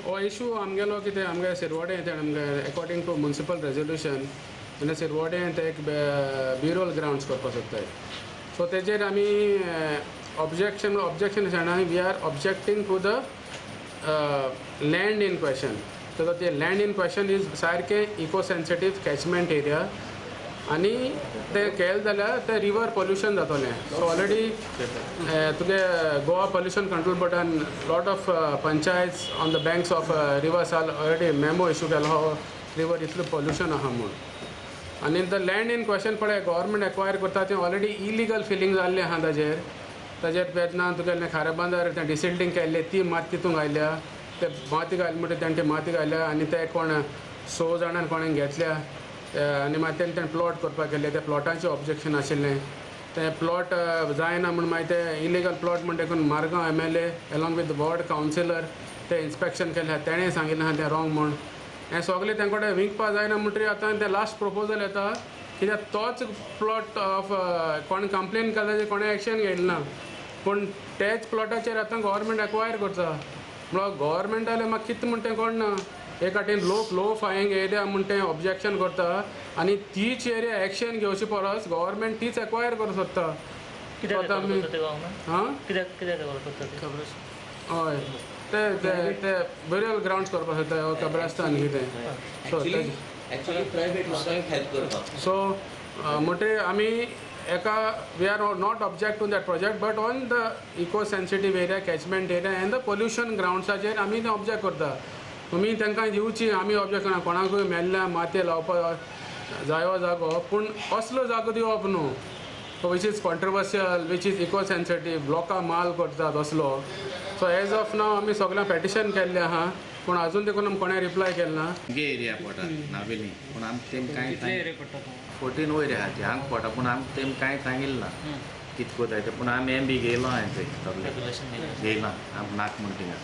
हो इशू आमगेलो कितें, आमगे शिरवडें तें आमगे एकॉर्डींग टू मुन्सिपल रेजोल्युशन आनी शिरवडें ते एक बरियल ग्रावंड्स करपाक सोदताय. सो तेजेर आमी ऑब्जेक्शन सांगना, we are objecting to the land in question. So ते लँड इन क्वेश्चन is सारकें इको सेन्सिटीव कॅचमेंट एरिया आनी ते केलें जाल्यार ते रिवर पोल्युशन जातलें. सो ऑलरेडी तुगे गोवा पोल्युशन कंट्रोल बोर्डान lot of panchayats on the banks of river Sal already memo issue केलो आहा, रिवर इतलें पोल्युशन आहा म्हूण. आनी the land in question पळय गव्हर्मेंट एक्वायर करता, तें ऑलरेडी इलिगल फिलींग जाल्लें आहा ताजेर. ताजेर तेन्ना तुगेलें खारेबांदार तें डिसिल्टींग केल्लें, ती माती तितूंत घायल्या. ते माती घाली म्हणटकीर तेणें ती माती घायल्या आनी ते कोण स जाणान कोणें घेतल्या आनी मागीर तेणें तें प्लॉट करपाक गेले. त्या प्लॉटाचें ऑब्जेक्शन आशिल्लें, ते प्लॉट जायना म्हूण मागीर ते इलिगल प्लॉट म्हण देखून Margao MLA along with ward councillor ते इन्स्पेक्शन केलें. तेणें सांगिल्लें आहा तें रॉंग म्हूण. हें सगळें तें कडेन विकपा जायना म्हणटकीर आतां तें लास्ट प्रपोजल येता, कित्याक तोच प्लॉट ऑफ कोण कंप्लेन केला, कोणें एक्शन घेयलें ना, पूण तेच प्लॉटाचेर आतां गव्हर्मेंट एक्वायर करता. म्हळ्यार गव्हर्मेंटाले म्हाका कितें म्हणटा तें कळना. एक वाटेन लोक लो लायींग एरिया म्हूण तें ऑब्जेक्शन करता आनी तीच एरिया एक्शन घेवचे परस गव्हर्मेंट तीच एक्वायर करूंक सोदता. कित्याक आतां आमी करता ते गव्हर्मेंट? हां. कित्याक करता ते? हय, ते ते ते बरियल ग्रावंड्स करपाक सोदता, कब्रस्तान कितें. सो एक्चुअली प्रायवेट लोकांक हेल्प करपाक. सो म्हणटकीर आमी एका we are not object to that project, but on the eco sensitive area, catchment area and the pollution ग्रावंड्साचेर आमी ते ऑब्जेक्ट करता. तुमी तांकां दिवची, आमी ऑब्जेक्ट करना. कोणाकूय मेल्ल्या मातये लावपाक जायो जागो, पूण असलो जागो दिवप न्हू which is controversial, which is eco sensitive, लोकां माल करतात असलो. सो एज ऑफ नाव आमी सगळ्यां पेटिशन केल्लें आहा, पूण अजून देखून आमी कोणें रिप्लाय केलें ना. आमगे एरिया पडटा नावेली, पूण आमकां तेम कांय कितले एरिया पडटा तो? 14 वयर आहा ती हांगा पडटा, पूण आमकां तेम कांय सांगिल्लें ना कितको जाय तें. पूण आमी एम बी घेयलो हांवें थंय सगळें कॅल्क्युलेशन घेयलां, आमकां नाक म्हण थिंगा.